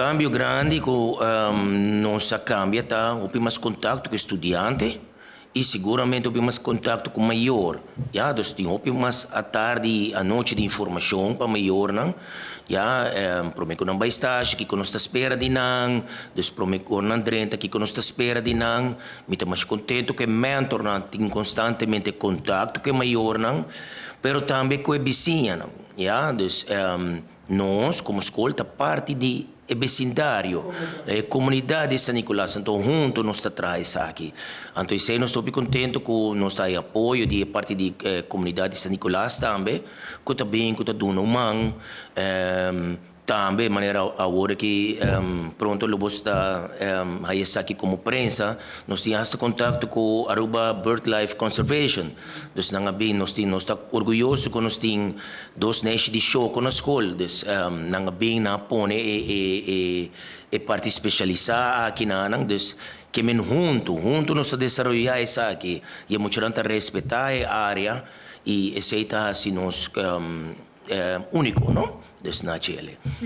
Cambio grandi cu nos a cambia ta hopi mas contacto cu studiante y siguramente hopi mas contacto cu mayor. Ja, dus tin hopi mas atardi, anochi di informacion pa mayornan. Ja, prome cu nan bay stage, kico nos ta spera di nan, dus prome cu nan drenta, kico nos ta spera di nan. Mi ta mas contento cu mentornan tin constantemente contacto cu mayornan, pero tambe cu e bisiñanan. Ja, dus nos como scol ta parti di e vecindario, e comunidad di San Nicolas, anto hunto nos ta traha esaki. Anto esey nos ta contento cu nos ta apoyo di parti di comunidad di San Nicolas tambe, cu ta bin, cu ta duna un man, tambe manera awor cu pronto lo ta aki como prensa, nos tin contacto cu Aruba BirdLife Conservation. Dus nan a bin, nos ta orguyoso cu nos tin dos nest di shoco na scol. Dus nan a bin nan a pone e parti specialisa aki na nan, dus kiermen hunto nos ta desaroya esaki y mucho ta respeta e area y esey ta haci nos unico, no? Dus na Chile.